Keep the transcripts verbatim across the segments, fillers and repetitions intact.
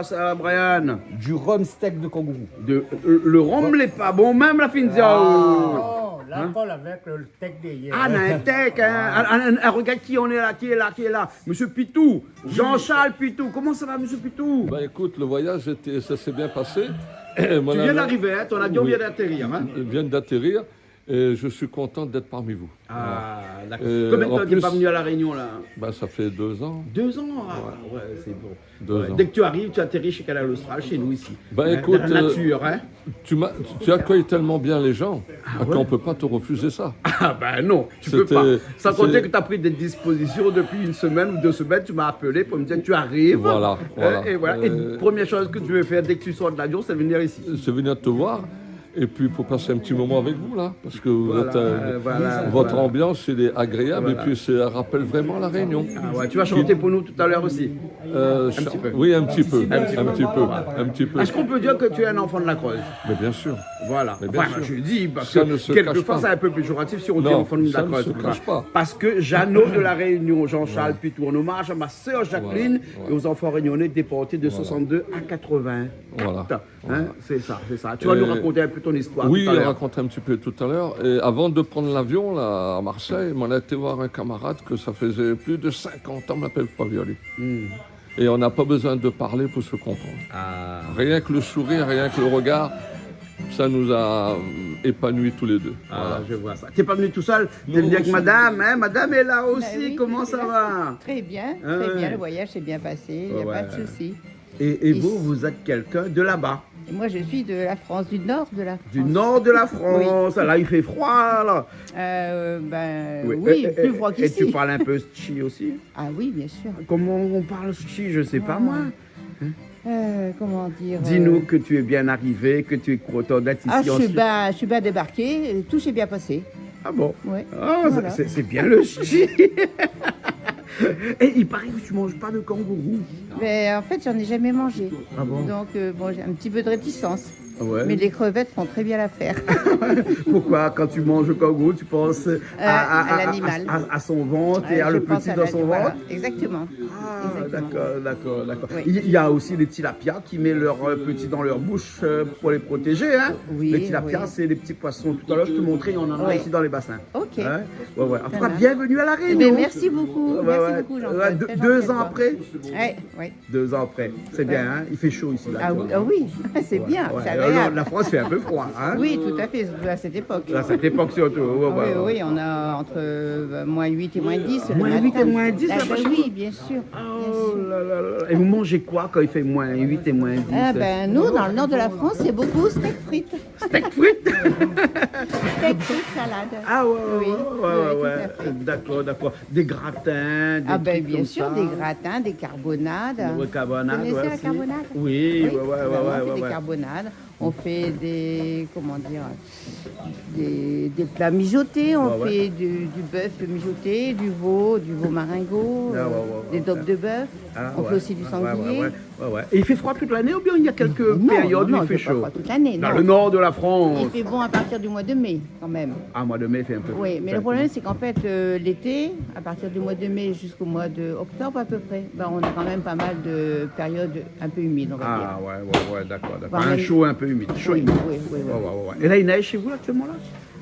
sa, Brian ? Du rhum steak de kangourou. De, le, le rhum lé pa bon, mèm la fine di, ah. Oh, la kol avèk le steak dèrièr. Ah, na in steak, hein. Ah. Ah, ah, ah, regard ki lé la, ki lé la, ki lé la. Monsieur Pitou, Jean-Charles Pitou. Comment ça va, monsieur Pitou ? Bah, écoute, le voyage était, ça s'est bien passé. Tu viens d'arriver, hein, ton avion vient d'atterrir, hein. Oui, vient d'atterrir. Et je suis content d'être parmi vous. Ah, d'accord. Voilà. Euh, combien de temps tu es pas venu à La Réunion, là ? Bah, ça fait deux ans. Deux ans ? Ah, ouais, c'est bon. Deux ans. Dès que tu arrives, tu atterris chez Kanal Austral, chez nous ici. Hein, dans la nature, hein. Bah, écoute, euh, tu m'as, tu accueilles tellement bien les gens qu'on peut pas te refuser ça. Ah, ouais ? Ah, ben non, tu peux pas. C'était, c'est... Sans compter que t'as pris des dispositions depuis une semaine ou deux semaines, tu m'as appelé pour me dire que tu arrives. Voilà, voilà. Hein, et voilà. Et la première chose que tu veux faire dès que tu sors de l'avion, c'est venir ici. C'est venir te voir. Et puis pour passer un petit moment avec vous, là, parce que vous êtes, euh, votre ambiance, elle est agréable, et puis ça rappelle vraiment La Réunion. Ah ouais, tu vas chanter pour nous tout à l'heure aussi. Euh, un petit peu. Oui, un petit peu, un petit peu, un petit peu. Est-ce qu'on peut dire que tu es un enfant de la Creuse ? Mais bien sûr. Voilà. Mais bien sûr. Enfin, je dis, parce que quelquefois, c'est un peu péjoratif si on dit enfant de la Creuse. Ça ne se cache pas. Non, ça ne se cache pas. Parce que Jeannot de La Réunion, Jean-Charles Pitou, en hommage à ma sœur Jacqueline et aux enfants réunionnais déportés de soixante-deux à quatre-vingt-quatre. Voilà. Hein, c'est ça, c'est ça. Tu vas nous raconter un peu ton histoire tout à l'heure. Oui, raconter un petit peu tout à l'heure. Et avant de prendre l'avion, là, à Marseille, on a été voir un camarade que ça faisait plus de cinquante ans, on n'appelle pas via lui. Hmm. Et on n'a pas besoin de parler pour se comprendre. Ah. Rien que le sourire, rien que le regard, ça nous a, euh, épanouis tous les deux. Ah, voilà. Je vois ça. T'es pas venu tout seul, t'es venu avec madame, hein ? Madame est là aussi, comment ça va ? Bah oui, je suis là. Très bien, très bien, le voyage s'est bien passé, il y a pas de souci. Et, et vous, vous êtes quelqu'un de là-bas ? Et moi, je suis de la France, du nord de la France. Du nord de la France. Oui. Là, il fait froid, là. Euh, ben, oui, plus froid qu'ici. Et, et, et tu parles un peu ch'ti aussi ? Ah oui, bien sûr. Comment on parle ch'ti, je sais pas, moi. Euh, comment dire, euh... Dis-nous que tu es bien arrivé, que tu es content d'être ici en Suisse. Ah, je suis bien, je suis bien débarqué, et tout s'est bien passé. Ah bon ? Ouais. Ah, c'est, c'est, c'est bien le ch'ti. Et il paraît que tu manges pas de kangourou. Mais en fait, j'en ai jamais mangé. Ah bon ? Donc, euh, bon, j'ai un petit peu de réticence. Ah ouais ? Mais les crevettes font très bien l'affaire. Pourquoi, quand tu manges le kangourou, tu penses à, à, à, à, à son ventre et à le petit dans son ventre ? Euh, à l'animal. Euh, je pense à l'ani-, voilà, exactement. Ah, d'accord, d'accord, d'accord. Oui. Il y a aussi les tilapias qui mettent leurs, euh, petits dans leur bouche, euh, pour les protéger, hein. Oui, oui. Les tilapias, c'est les petits poissons. Tout à l'heure, je te montrais, on en a ici dans les bassins. Ok. Hein ? Ouais, ouais. En tout cas, bienvenue à La Réunion. Eh ben, merci beaucoup. Ouais, ouais. Merci beaucoup, Jean-Claude. Très gentil de toi. Deux ans après ? Ouais, ouais. Deux ans après. C'est bien, hein ? Il fait chaud ici, là, actuellement. Ah oui, ah oui, c'est bien, c'est agréable. Ouais, ouais. Alors, la France fait un peu froid, hein ? Oui, tout à fait, surtout à cette époque. À cette époque, surtout. Ouais, ouais, ouais. Ah oui, oui, on a entre, euh, moins huit et moins dix le matin. Moins huit et moins dix, là, par chez vous ? Ah ben oui, bien sûr, bien sûr. Oh là là là là. Et vous mangez quoi quand il fait moins huit et moins dix ? Ah ben, nous, dans le nord de la France, c'est beaucoup steak frites. Steak frites ? Steak frites, salade. Ah ouais, ouais, ouais, ouais, ouais. Oui, oui, tout à fait. D'accord, d'accord. Des gratins, des trucs comme ça. Ah ben, bien sûr, des gratins, des carbonades. Des carbonades, ouais, aussi. Vous connaissez la carbonade ? Oui, ouais, ouais, ouais. Évidemment, on fait des carbonades. On fait des, comment dire, des, des plats mijotés. On fait du, du bœuf mijoté, du veau, du veau marengo, euh, des daubes de bœuf. Ah ouais, ouais, ouais. On fait aussi du sanglier. Ah ouais, ouais, ouais. Ouais, ouais. Et il fait froid toute l'année ou bien il y a quelques périodes où il fait chaud ? Non, non, non, il fait pas froid toute l'année, non. Dans le nord de la France. Il fait bon à partir du mois de mai, quand même. Ah, mois de mai, il fait un peu frais. Oui, mais le problème, c'est qu'en fait, euh, l'été, à partir du mois de mai jusqu'au mois d'octobre à peu près, ben, on a quand même pas mal de périodes un peu humides, on va dire. Ah, ouais, ouais, ouais, d'accord, d'accord. Voire même... Un chaud un peu humide, chaud humide. Oui, oui, oui, oui. Ouais, ouais, ouais, ouais. Et là, il neige chez vous, là, actuellement, là ?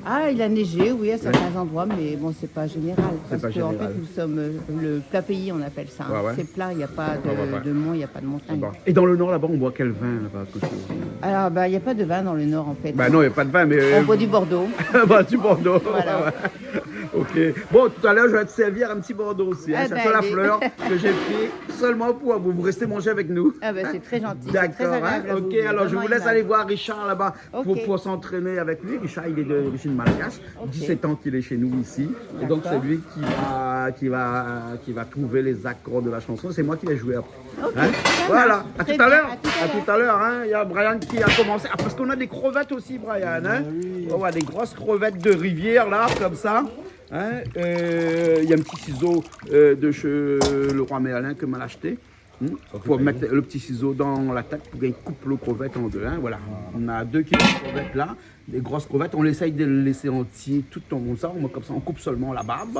Ah, il a neigé, oui, à certains endroits, mais bon, c'est pas général. C'est pas général. Parce qu'en fait, nous sommes, euh, le plat pays, on appelle ça, hein. Ouais, ouais. C'est plat, il y a pas de, de mont, il y a pas de montagne. Ouais, ouais, ouais. D'accord. Et dans le nord, là-bas, on boit quel vin, là-bas, que je... Alors, bah, il y a pas de vin dans le nord, en fait. Bah non, il y a pas de vin, mais, euh... On boit du Bordeaux. Bah, du Bordeaux. Voilà. Ouais, ouais. Ok. Bon, tout à l'heure, je vais te servir un petit Bordeaux aussi, hein. Ah, bah, allez. Château Lafleur, que j'ai pris seulement pour vous. Vous restez manger avec nous. Ah, bah, c'est très gentil, c'est très agréable à vous. Hein ? D'accord, hein ? Ok, alors je vous laisse aller voir Richard là-bas. Vraiment aimable. Ok. Pour, pour s'entraîner avec lui. Richard, il est d'origine malgache. Ok. Dix-sept ans qu'il est chez nous ici. D'accord. Et donc, c'est lui qui va, qui va, qui va trouver les accords de la chanson. C'est moi qui vais jouer après. Ok, ça marche. Hein ? Voilà. Très bien, à tout à l'heure. À tout à l'heure, hein. Il y a Brian qui a commencé. Ah, parce qu'on a des crevettes aussi, Brian, hein. Ah oui. On va avoir des grosses crevettes de rivière, là, comme ça. Hein, euh, il y a un petit ciseau, euh, de chez Leroy Merlin que m'a acheté. Hmm ? Fo mèt lo ti sizo dan la tèt pou gingn koup lo krevèt an dé, in, voilà. Voilà. Nou na dé kilo krevèt la, dé gro krevèt, nou éséy de lès antié tout an konmsa, nou, konmsa nou koup solman la barb,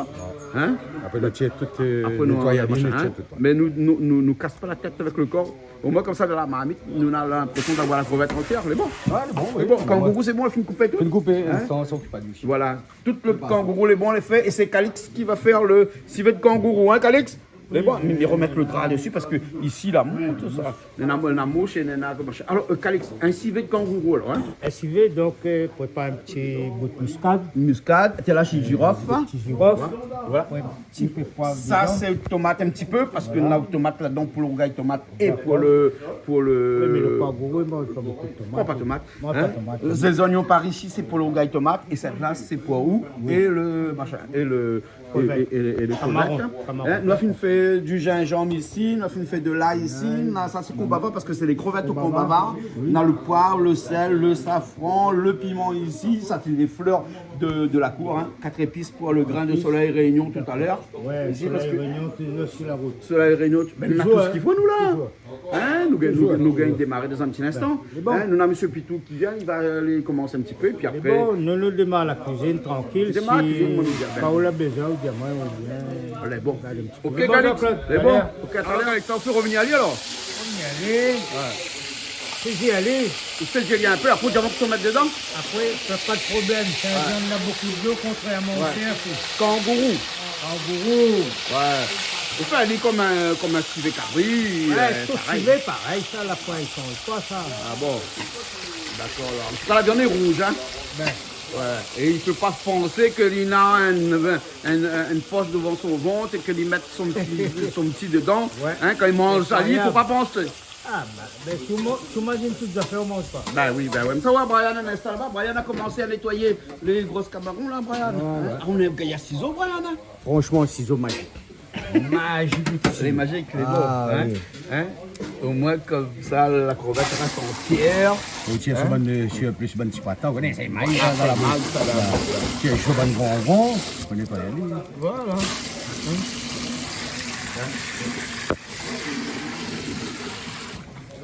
in ? Apré nou tir tout, eu, apré nou, nétoy ali, machin, nou tir tout, ouais. Mé nou, nou, nou, nou kas pa la tèt avèk lo kor. Omwin konmsa, dan la marmit, nou na linprésion d'avoir la krevèt antièr, lé bon. Ouais, lé bon, oui. Lé bon, kangourou, sé bon, la fine koupé tout. Fine koupé, in ? San, san okip ali. Voilà. Tout lo kangourou, lé bon, lé fé, é sé Calix ki va fé lo sivé de kangourou, in, Calix ? Lé bon, mé, mé romèt lo dra dési parske isi la mont, tousa. Néna, néna moush é néna koman. Alor, eu, Calix, in sivé de kangourou, alor, in ? In sivé, donk, eu, prépar in ti bout miskad. Miskad, té la, ti zirof. Ti zirof. Voilà. Ouais, in ti pé poiv dedan. Sa sé tomat in ti pé, parske nou na tomat ladan pou lo rougay tomat é pou lo, pou lo... Oui, mé lo kangourou i manz pa bokou de tomat. Pran pa tomat, in ? Pran pa tomat. Sé zoignon par isi, sé pou lo rougay tomat, é sèt la sé pou ou, é lo machin, é lo é, é, é, é lo krevèt, in. Kamaron, kamaron. In, nou la fine fé di zinzanm isi, nou la fine fé de lay isi, na, sa sé konbava parske sé lé krevèt o konbava. Konbava. Oui. Na lo poiv, lo sèl, lo safran, lo piman isi, sa sé lé flèr de, de la kour, in. Kat épis pou lo grin de Solèy Réunion talèr. Ouais, isi, Solèy Réunion, toujour su la rout. Solèy Réunion, bin, nou na tout sak i fo, nou, la. Toujour. In, nou gingn, nou, nou gingn démaré dan in ti linstan. Bin, lé bon. In, nou na mésyé Pitou ki vien, li va alé komans in ti pé, épi apré... Lé bon, nou, nou démar la kuizine trankil. Démar la kuizine, mwin, mi di, bin. Si ou la bézoin, ou di amwin, ou vien. Alé, bon. Gard in ti pé. OK, Calix. Lé bon, donk, lé bon. Talèr. OK, talèr, Calix, ou fé rovnir ali, alor ? Rovnir ali. Ouais. Sézi ali. Ou sézi ali in pé, apré ou di amwin kosa ou mèt dedan. Apré, sa pa de problèm. Sa i done bokou dolo, kontrèrman o sèr, sé kangourou. Kangourou. Ouais. Ou fé ali kom in, kom in sivé kari, eu, parèy. Ouais, tout sivé parèy, sa, la poin i sanz pa, sa. Ah bon. Dakor, alor. An tou ka, la viann lé rouj, in. Bin. Ouais. É i pé pa pansé ke li na in, in, in, in pos dovan son vant é ke li mèt son ti, son ti dedan, in, kan li manz ali, fo pa pansé. Ah, bin, bin, si ou ma-, si ou mazine tout zafèr, ou manz pa. Bin oui, bin oui. Mé sa, ouais, Brian, in instan laba. Brian la komansé a nétoyé lé gro kamaron, la, Brian. Ouais, ouais. Ah, ou lé gayar sizo, Brian, in ? Fransman, sizo mazik. Mazik, lé mazik, lé bon, in ? Ah, oui. In ? Omwin, konmsa, la krevèt i rès antièr. Ou tir su bann, eu, si, an plis, bann ti patan, ou koné, sé mazik, in, dan la boush. Voilà. Tir su bann gran gran, ou koné pa, li. Voilà. In ?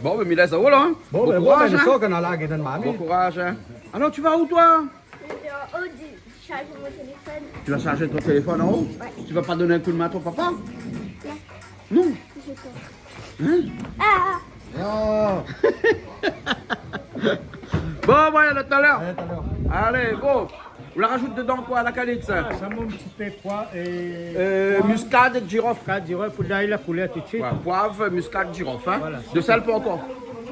Bon, bin, mi lès aou la, in. Bon kouraz, in. Bon kouraz, in. Alors, tu vas où, toi ? Je vais au Audi, charger mon téléphone. Tu vas charger ton téléphone en haut ? Ouais. Tu vas pas donner un coup de main à ton papa ? Non. Non ? Je peux. Hein ? Ah. Ah. Bon, ouais, à tout à l'heure. Ouais, tout à l'heure. Allez, bon. Ou la rajout dedan koi, la, Calix ? Ah, sa, mon ti pé poiv é... Euh, poiv. Muscade, girofle. Muscade, girofle, pou donn la koulèr tout de suite. Ouais, poiv, muscade, girofle, hein. Voilà. De sèl, pa ankor ?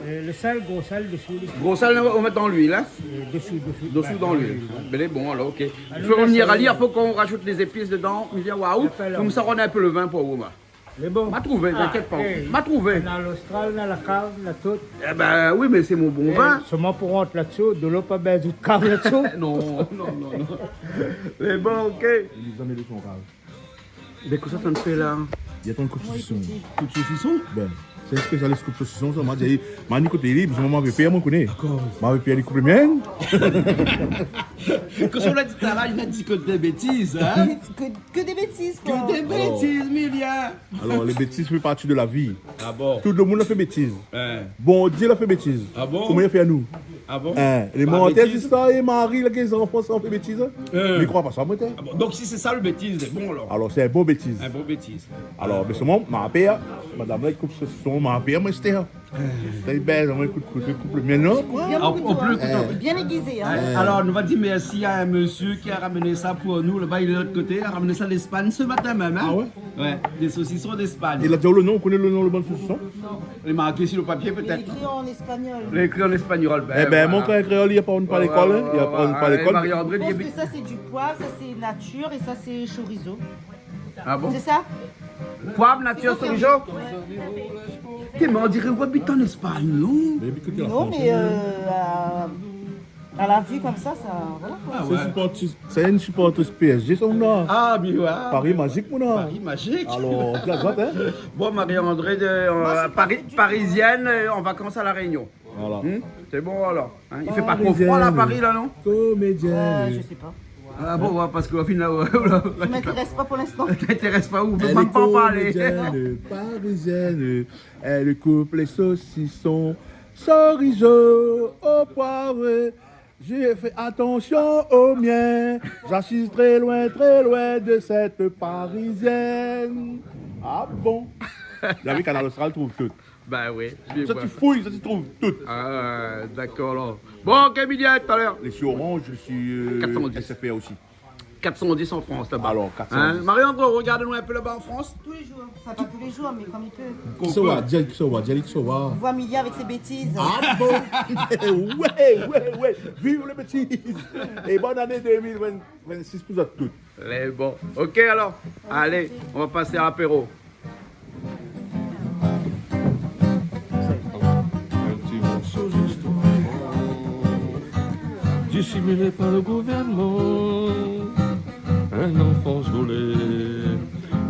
Euh, le sèl, gro sèl dessous. Gro sèl, on met dans l'huile, hein ? Euh, dessous, dessous. Dessous, ouais, dans l'huile. Ouais. Bin, lé bon, alors, OK. Alors, il faut revenir à lire, après, quand on rajoute les épices dedans, mi di, waouh, fo mi sa rann in pé le vin pou ou, moin. Lé bon. Ma trouvé, t'inquiète pas. Ah, eh, ma trouvé. Na l'Austral, na la kav, na tout. Eh ben, oui, mais c'est mon bon vin. Eh, solman pou rant la-dsi, dolo pa bézoin kav la-dsi. Non, non, non, non. Lé bon, OK. Li la zamé lu son kav. Mé kosa ou fé la ? Li lé antrin koup sosison. Koup sosison ? Ben, sé in spésialis koup sosison, sa. Ma di, ma ni koté li, moin, ma pé pèr, moin, koné. Dakor. Ma pé pèr, li koup le mien. Kosa ou la di talèr, li la di ke dé bétiz, hein ? Ke, ke dé bétiz, koi. Ke dé bétiz, Milia. Alor, lé bétiz i fé parti de la vi. Ah bon ? Tout le moun la fé bétiz. Hein. Bondié la fé bétiz. Ah bon ? Koman li la fé anou ? Ah bon ? Hein, lé mantèr, zistwar, é mari, la gingn zanfan san fé bétiz, hein ? Hein. Mi kroi pa sa, moin, té. Ah bon, donk si sé sa le bétiz, lé bon, alor. Alor, sé in bon bétiz. In bon bétiz. Alor, mé solman, ma pèr, madam la, li koup sosison, ma pèr, moin, té, hein. Té bèl, moin, kout, kout, kout le mien, non ? Bien, ah, on peut couper, hein. Bien aiguisé, hein. Hein. Alor, nou va di mèrsi a in mésyé ki la ramèn sa pou nou, laba, li lé lot koté, la ramèn sa d'Espagne ce matin même, hein. Ah ouais ? Ouais, des saucissons d'Espagne. Li la di aou le non, ou koné le non, le bann sosison ? Lé marké si le papié, pétèt. Il est écrit en espagnol. Lé ékri an éspanyol, bin, voilà. Eh ben, mon frèr kréol, li aprann pa lékol, hein. Ouais, ouais, ouais, ouais. Li aprann pa lékol. Marie-André, li... Je pense que ça, c'est du poivre, ça, c'est nature, et ça, c'est chorizo. Ah bon ? C'est ça ? Poiv, natir, chorizo ? Té, mé on diré ou abit an Espagne, non ? Non, mais, euh, à, à la vue comme ça, ça, voilà, quoi. Ah ouais. Sé siport-, sé in siport PSG, sa, ou la. Ah, bien, ouais. Paris Magic, mon la. Paris Magic. Alor, plas, hein ? Bon, Marie-André, euh, moi, je suis pas du tout, Paris, parisienne, euh, en vacances à La Réunion. Voilà. Hmm ? Lé bon, alor. Hein ? I fé pa tro froi, la, Paris, la, non ? Comédienne. Euh, je sais pas. Ah bon, ouais, parce que au final, ouais, ouais, ouais. Ça m'intéresse pas pour l'instant. Ça t'intéresse pas, ou... Elle est même pas en parler. Comédienne parisienne, elle coupe les saucissons, chorizo au poivre. J'ai fait attention au mien. J'assiste très loin, très loin de cette parisienne. Ah bon ? Zot la vi, Kanal Austral trouv tout. Bah oui. Sa ou fouy, sa ou trouv tout. Ah, d'accord, alors. Bon, OK, midi, à tout à l'heure. Les sur Orange, je suis, euh, quatre cent dix. S F R aussi. Quatre cent dix en France, là-bas. Alors, quatre cent dix. Hein ? Marie-Anne, regarde-nous un peu là-bas en France. Tous les jours. Enfin, pas tous les jours, mais comme il peut. Kisa ou, di ali kisa ou, di ali kisa ou. On voit Midi avec ses bêtises. Ah bon ? Ouais, ouais, ouais. Vive les bêtises. Et bonne année deux mille vingt, vingt-six pour zot tout. Lé bon. OK, alors. Allez, on va passer à l'apéro. Un petit morceau d'histoire dissimulé par le gouvernement. Une enfance volée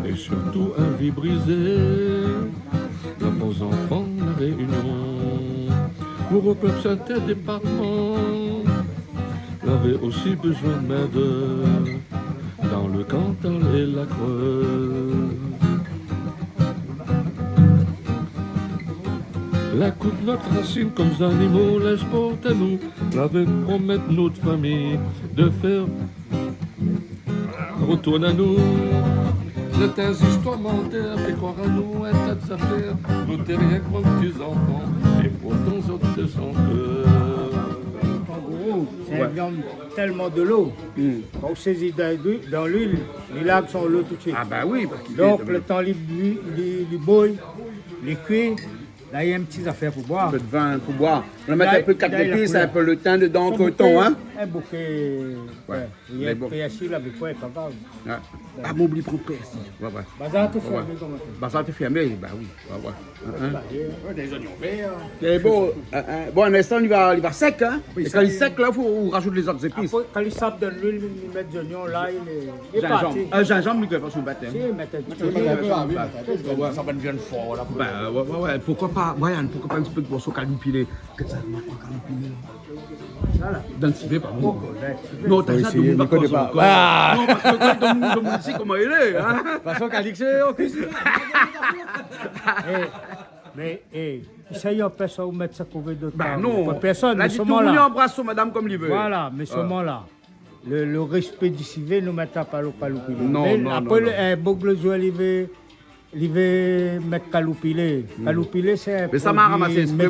et surtout une vie brisée. Nos enfants, La Réunion, pour le club, c'était département. Lavé aussi besoin de main-d'œuvre dans le Cantal et la Creuse. La coupe notre racine comme des animaux, l'exporte à nous. Lavé promèt notre famille de faire retourner à nous. C'est une histoire mentale, fait croire à nous un tas d'affaires. Nous, t'es rien que petits enfants, et pourtant, zot te son cœur. En gros, c'est un viande tellement de l'eau. Hmm. Kan ou sézi dan luil, dan luil, li larg son lo tout de suite. Ah bah oui, parce qu'il... Donc, le temps li, li, li boy, li kui, la, néna in ti zafèr pou boir. Un peu de vin pour boire. On va mettre un peu de quatre épices, un peu le thym dedans, entre temps, hein. Un bouquet, ouais. Néna pèrsi la, mé lé pa grav. Ouais. Ah, moin la oubli pran pèrsi. Ouais, ouais. Bazar té fèrmé, koman sa ? Bazar té fèrmé, bah oui. Ouais, ouais. Hein, hein. Ouais, des oignons verts. Lé bon, hein, hein. Bon, un instant, li va, li va sèk, hein. Oui, é kan li lé sèk, la, fo ou rajout lé zot zépis. Apré, kan li sap dan luil, li mèt zoignon, lay, lé, lé parti. Zinzanm. Euh, zinzanm, li fé pa sou batèm. Si, mèt in ti pé. Ouais, ouais, sa va devenir fort, la. Bah, ouais, ouais, ouais. Pourquoi pas, Brian, pourquoi pas un petit peu de morceau kaloupilé ? Kèl sa, kaloupilé, la. Voilà. Dan sivé, pardon. Pourquoi, dan sivé ? Non, t'as... Oui, ça, si, mi koné pa. Ah. Non, parce que quand on nous, on nous dit comment il est, hein. De toute façon, Calix, euh, en cuisine. Eh, mé, eh, sa i anpèsh aou mèt sa kouver de... Bah non. Pèrsone, la di tout moun i anbras son madam kom li vé. Voilà, mé solman la, le, le respé di sivé, nou mèt pa lo kaloupilé. Non, non, non. Mé apré, le, eh, boug lo zour, li vé, li vé mèt kaloupilé. Hmm. Kaloupilé, sé in produi médisinal. Mé sa, ma ramasé éksprè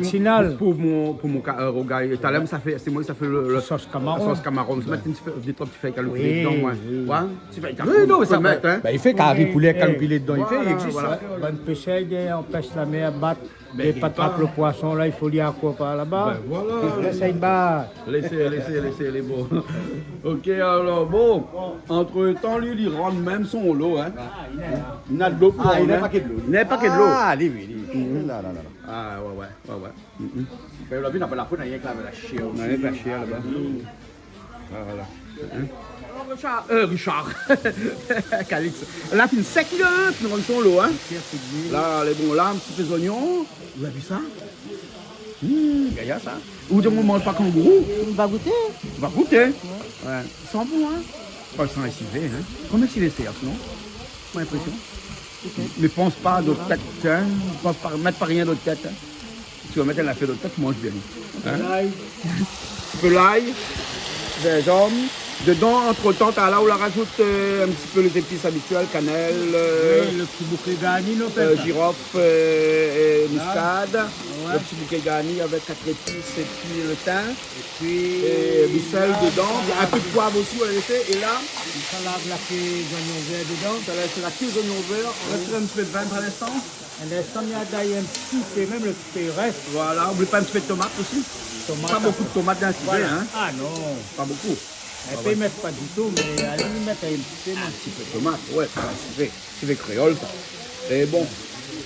pou, pou mon, pou mon ka-, euh, rougay. Talèr, sa fé, sé moin, sa fé le, le, la sos kamaron. La sos kamaron. Sa mèt in ti pé, dé troi ti fèy kaloupilé dedan, moin. Oui, oui. Ouais. Ti fèy kaloupilé, non, mé sa, mèt, hein. Bah, i fé kari poulé kaloupilé dedan, i fé, i égzis, hein. Voilà, voilà. Bann pésèr i anpèsh la mèr bat. Dé pa trap lo poison, la, i fo li akour par laba. Ben voilà. Lès ali bat. Lésé, lésé, lésé, lé bon. OK, alor, bon, antretan, li, li rann mèm son lo, hein. Ah, li néna. Li néna dolo, hein. Li néna pakèt dolo. Ah, li, oui, li. Mhm. La, la, la, la. Ah, ouais, ouais, ouais, ouais. Mhm. Ben, la vi, na pa la po, na rienk la, la shèr osi. Na rienk la shèr laba. Mhm. Ah, voilà. Hein ? Richard, euh, Richard. Calix. La, fine sèk, li, hein, fine rann son lo, hein. La, lé bon, la, in ti pé zoignon. Ou la vi sa ? Hmm, gayar, sa. Ou di, moin manz pa kangourou. Va gouté. Va gouté. Ouais. Ouais. I san bon, hein. Pa san sivé, hein. Konbien sivé sé, non ? Mon inprésion. OK. Mé pans pa dan out tèt, hein. Pans pa, mèt pa rien dan out tèt, hein. Si ou mèt in zafèr dan out tèt, ou manz bien. Hein ? Lay. In ti pé lay, zinzanm. Dedan, antretan, la, ou la rajout, euh, in ti pé lé zépis abitièl, kanèl, euh, oui, le ti bouké garni, non, euh, sa. Jirof, euh, é miskad. Ouais. Le ti bouké garni avèk kat zépis épi le tin. Épi, é du sèl dedan, in pé de poiv osi, ou la lésé, é la, sa la, la ké zoignon vèr dedan. Sa la, sé la ké zoignon vèr, on va tirer un petit peu de vin pour l'instant. In instan, mi la done in ti pé, mèm le ti pé i rès. Voilà, oubli pa in ti pé de tomat osi. Tomat apré. Pa bonpé de tomat dan sivé, hein. Voilà. Ah non. Pa bonpé. Ah ouais. In pé i mèt pa ditou, mé a la limit, in ti pé, in ti pé de tomat, ouais, pa dan sivé. Sivé kréol, sa. É bon.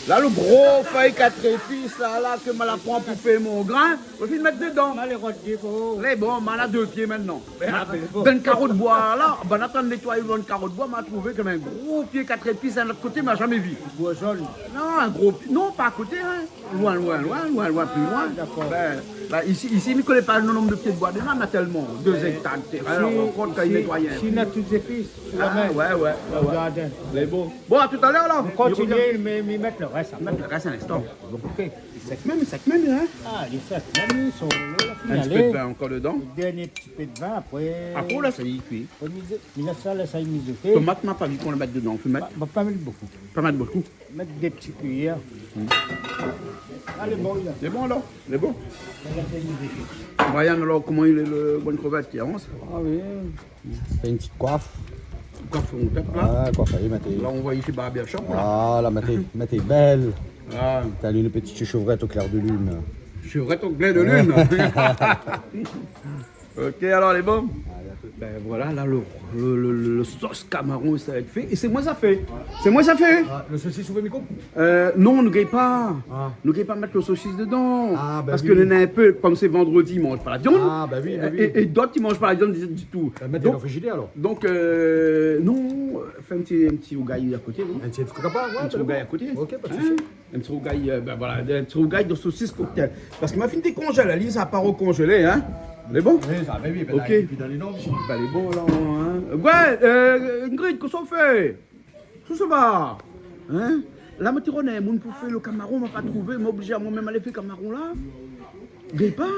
La, lo gro fèy kat zépis la, la, ke ma la pran pou fé mon grin, ou fine mèt dedan. Ma lé rod dé fo. Lé bon, ma la dé pié mintnan. Ah, ben, bon. Dan karo d'boi la, banna atann nétoy lo karo d'boi, ma trouvé konm in gro pié kat zépis in lot koté, ma zamé vi. Boi zone. Non, in gro pi-, non, pa a koté, in. Loin, loin, loin, loin, loin, pli loin. Ah, dakor. Ben, ben, isi, isi, mi koné pa lo nonb de pié d'boi, déza, na tèlman, dé zéktar, si, alor, kan i nétoy in pi. Si na tout zépis, sou la min. Ah, ouais, ouais, ouais, ouais. Lo zardin. Mé bon. Bon, à tout à l'heure, la. Nou kontinié, mé, mé mèt lo rès apré. Mèt lo rès in instan. Bon. OK. Lé sèk mèm, lé sèk mèm, in. Ah, lé sèk mèm, li son lo, la fini alé. In ti pé d'vin ankor dedan. Lo dèrnié ti pé d'vin, apré. Apré, la, sa i kui. Apré, mi, mi lès sa, la, sa i mizoté. Tomat, ma pa vi k'ou la mèt dedan, ou fé mèt. Pa, pa, pa mèt bonpé. Pa mèt bonpé. Mèt dé ti kuiyèr. Hmm. Alé, bon, la. Lé bon, alor ? Lé bon ? Brian, alor, koman i lé, lo bon krevèt, i avans ? Ah oui. Fé in ti koif. Koif son tèt, la. Ah, koif, alé, mèt. La, ou voi isi barbershop, la. Voilà, mèt, mèt bèl. Ah. Tèl in ti shovrèt o klèr de lune. Shovrèt o klèr de lune. Ouais. OK, alor, lé bon ? Ah, la, tout. Ben voilà, la, lo, lo, lo, lo, lo sos kamaron, sa va èt fé. É sé moin sa fé. Sé moin sa fé. Ah, lo sosis, ou vé mi koup ? Euh, non, nou gingn pa. Ah. Nou gingn pa mèt lo sosis dedan. Ah, ben oui. Parske nou néna in pé, konm sé vandrodi, i manz pa la viann. Ah, ben oui, ben oui. É, é dot, i manz pa la viann di, ditou. Ben, mèt dan lo frizidèr, alor. Donk, donk, euh, non, fé in ti, in ti rougay a koté, non ? In ti rougay a koté. In ti rougay a koté. OK, pa de sousi. In ti rougay, euh, ben voilà, in ti rougay de sosis koktèl. Parske ma fine dékonzèl ali, sa pa rokonzélé, in. Lé bon ? Oui, sa, ben oui, ben OK. La, épi dan lé nonm. Ben, lé bon, la, in. Ouais, euh, Ingrid, kosa ou fé ? Kosa i sava ? In ? La, ma té rod in moun pou fé lo kamaron, ma pa trouvé, ma oblizé amoin mèm alé fé kamaron, la. Gingn pa ?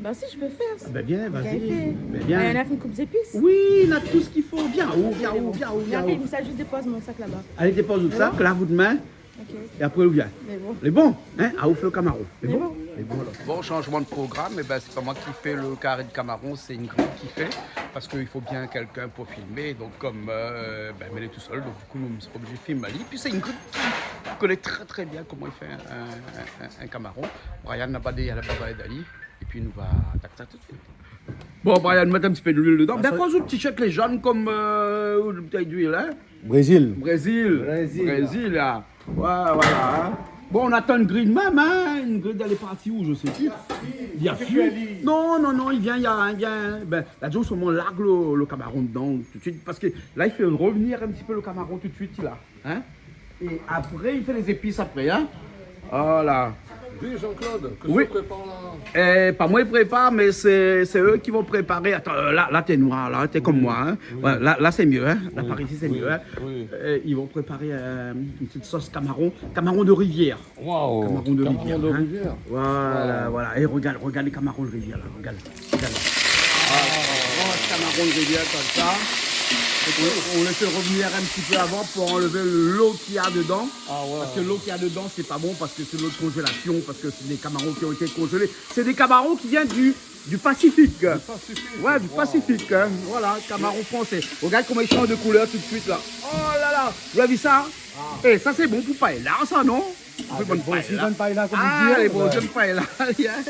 Bah si, je peux faire. Ah, ben, vien, vas-y. Gingn fé. Ben, vien. Euh, la fine koup zépis. Oui, na tout sak i fo. Vien, ou, vien, ou, vien, ou, vien, ou. Mé apré, mi sa zis dépoz mon sak laba. Alé, dépoz out sak, lave out min. OK. É apré, ou vien. Lé bon. Lé bon, in ? Ah, ou fé lo kamaron. Lé bon ? Lé bon. Lé bon, alor. Bon, shanzman de program, é ben, sé pa moin ki fé lo kari de kamaron, sé Ingrid ki fé, parske i fo bien kèlkin pou filmé, donk konm, euh, ben, mi lé tousèl, donk di kou, mi lé pa oblizé filmé ali. Épi sé Ingrid ki koné trè, trè bien koman i fé in, in, in, in kamaron. Brian laba, laba, laba, laba, ali. Épi nou va atak sa tout suit. Bon, Brian, mèt in ti pé d'luil dedan. Ah, ben, sa, koz out ti shèk lé zone konm, euh, out boutèy d'luil, in ? Brézil. Brézil. Brézil. Brézil, la. Ouais, voilà, in. Bon, nou atann Ingrid mèm, in. Ingrid, èl lé parti ousa, mi koné pi. Li la fui. Non, non, non, li vien, li vien. Ben, la di solman larg lo, lo kamaron dedan tout suit. Parske la, i fé revnir in ti pé lo kamaron tout suit, la. In ? É apré, i fé lé zépis apré, in ? Voilà. Oui, Jean-Claude, kosa ou prépar la ? Oui. Eh, pa moin i prépar, mé sé, sé zot i sa préparé. Atann, euh, la, la, té noir, la, té konm moin, in. Oui. Ouais, la, la, sé myé, in. La, par isi, sé myé, in. Oui. Euh, i sa préparé, euh, in ti sos kamaron, kamaron de rivièr. Waouh, kamaron de rivièr, in. Voilà, voilà. É rogard, rogard lé kamaron de rivièr, la, rogard. Voilà. Kamaron de rivièr konmsa. É pi, nou lès revnir in ti pé avan pou anlèv lo ki na dedan. Ah ouais. Parske lo ki na dedan, sé pa bon, parske sé lo konzélasion, parske sé dé kamaron ki la été konzélé. Sé dé kamaron ki vien du, du Pacifique. Du Pacifique. Ouais, du Pacifique, in. Voilà, kamaron fransé. Rogard koman i shanz de koulèr tout suit, la. Oh la la, ou la vi sa ? Ah. Eh, sa, sé bon pou paella, sa, non ? Ah, lé bon, si, donn pa la, konm i di, in, lé bon, donn pa la, in.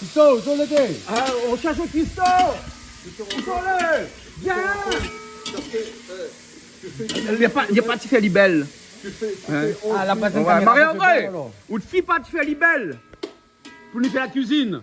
Christo, ousa ou lété ? Ah, nou shèrsh Christo. Christo, ousa ou lé ? Vien. Li la pa, li la pa ti fé li bèl. In ? Ah, la pa... Ouais, Marie-André, alor. Out fi pa ti fé li bèl. Pou nou fé la kuizine.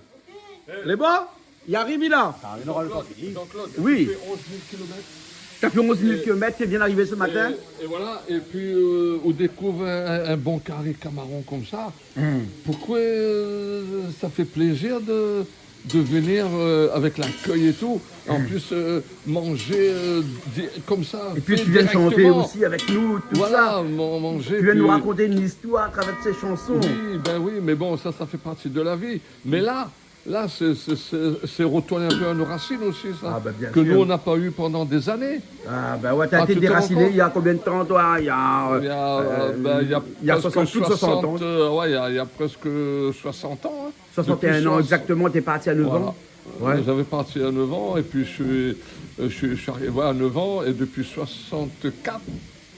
Lé bon ? I ariv, li la. Ah, nou nora lo tan fini. Jean-Claude, oui, ou fé onz mil kilomèt. Ou la fé onz mil kilomèt, ou vien arivé se matin. É, é voilà, épi, euh, ou dékouv in, in bon kari kamaron konmsa. Hmm. Poukoué, euh, sa fé plézir de, de vnir, euh, avèk lakèy é tou. An plis, euh, manzé, euh, di-, konmsa, fé dirèkteman. É pi, ou vien shanté osi avèk nou, tousa. Voilà, man-, manzé, pi ou vien nou rakont in zistoir atravèr sé shanson. Oui, ben oui, mé bon, sa, sa fé parti de la vi. Mé la, la, sé, sé, sé, sé retourn in pé a nos racines osi, sa, ke nou, nou la pa u pandan dé zané. Ah, ben bien sir. Ah, ben ouais, ou la été dérasiné, i y a konbien d'tan, toi ? I y a, euh, ben, i y a prèsk soixante, plis de soixante an. Soixante, euh, ouais, i y a, i y a prèsk soixante an, in. Soixante et un an, égzaktoman, ou té parti a nèf an. Voilà. Ouais. Euh, mi la parti a nèf an, épi mi, euh, mi, mi ariv a nèf an, é dopi soixante-quatre,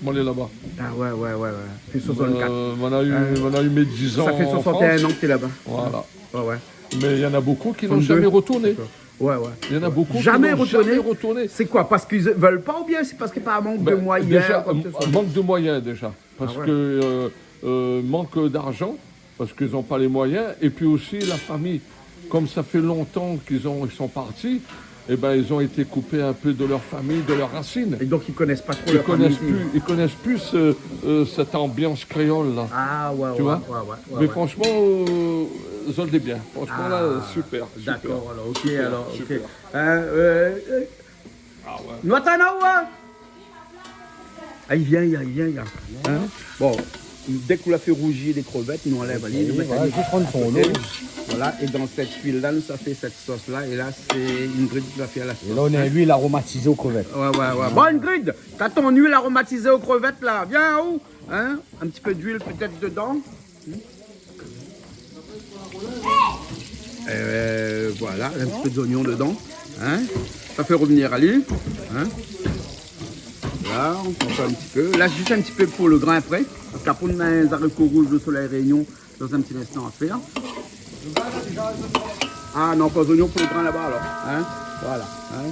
moin lé laba. Ah ouais, ouais, ouais, ouais. Dopi soixante-quatre. Euh, moin la u, moin la u mé diz an an Frans. Sa fé soixante et un an ke ou lé laba. Voilà. Ouais, ouais. Mé néna bonpé ki n'ont zamé retourné. Trente-deux. D'accord. Ouais, ouais. Néna bonpé ki n'ont zamé retourné. Zamé retourné. Sé koi, parske i vé pa oubien sé parske par mank de moiyin, koi ke se soi ? Ben, déza, mank de moiyin, déza. Ah ouais. Parske, euh, euh, manque d'argent, parce qu'ils n'ont pas les moyens, et puis aussi la famille. Comme ça fait longtemps qu'ils ont, ils sont partis, eh ben, ils ont été coupés un peu de leur famille, de leurs racines. Et donc, ils connaissent pas trop leur famille. Ils connaissent plus, ils connaissent plus ce, euh, cette ambiance créole-là. Ah, ouais, ouais, ouais, ouais. Tu vois ? Mais franchement, euh, zot lé bien. Franchement, là, super, super. Ah, d'accord, alors, ok, super, alors, ok. Super. Hein, euh, euh, Ah ouais. Noir, t'en as ou, hein ? Ah, i vien, i vien, i vien. Hein ? Bon, dès qu'on a fait rougir les crevettes, nou anlèv ali, nou mèt ali a koté. Voilà, et dans cette huile-là, nou sa fé cette sauce-là, et là, c'est Ingrid qui va faire la sauce, hein. Et là, on a l'huile aromatisée aux crevettes. Ouais, ouais, ouais. Bon, Ingrid, t'as ton huile aromatisée aux crevettes, là. Viens, ou ? Hein ? Un petit peu d'huile peut-être dedans. Euh, voilà, un petit peu d'oignon dedans, hein. Ça fait revenir ali, hein. Là, on fait un petit peu. Là, juste un petit peu pour le grain après. Parce qu'après, on a les haricots rouges de Soleil Réunion dans un petit instant à faire. Ah non, pas d'oignon pour le grain là-bas, alors, hein. Voilà, hein.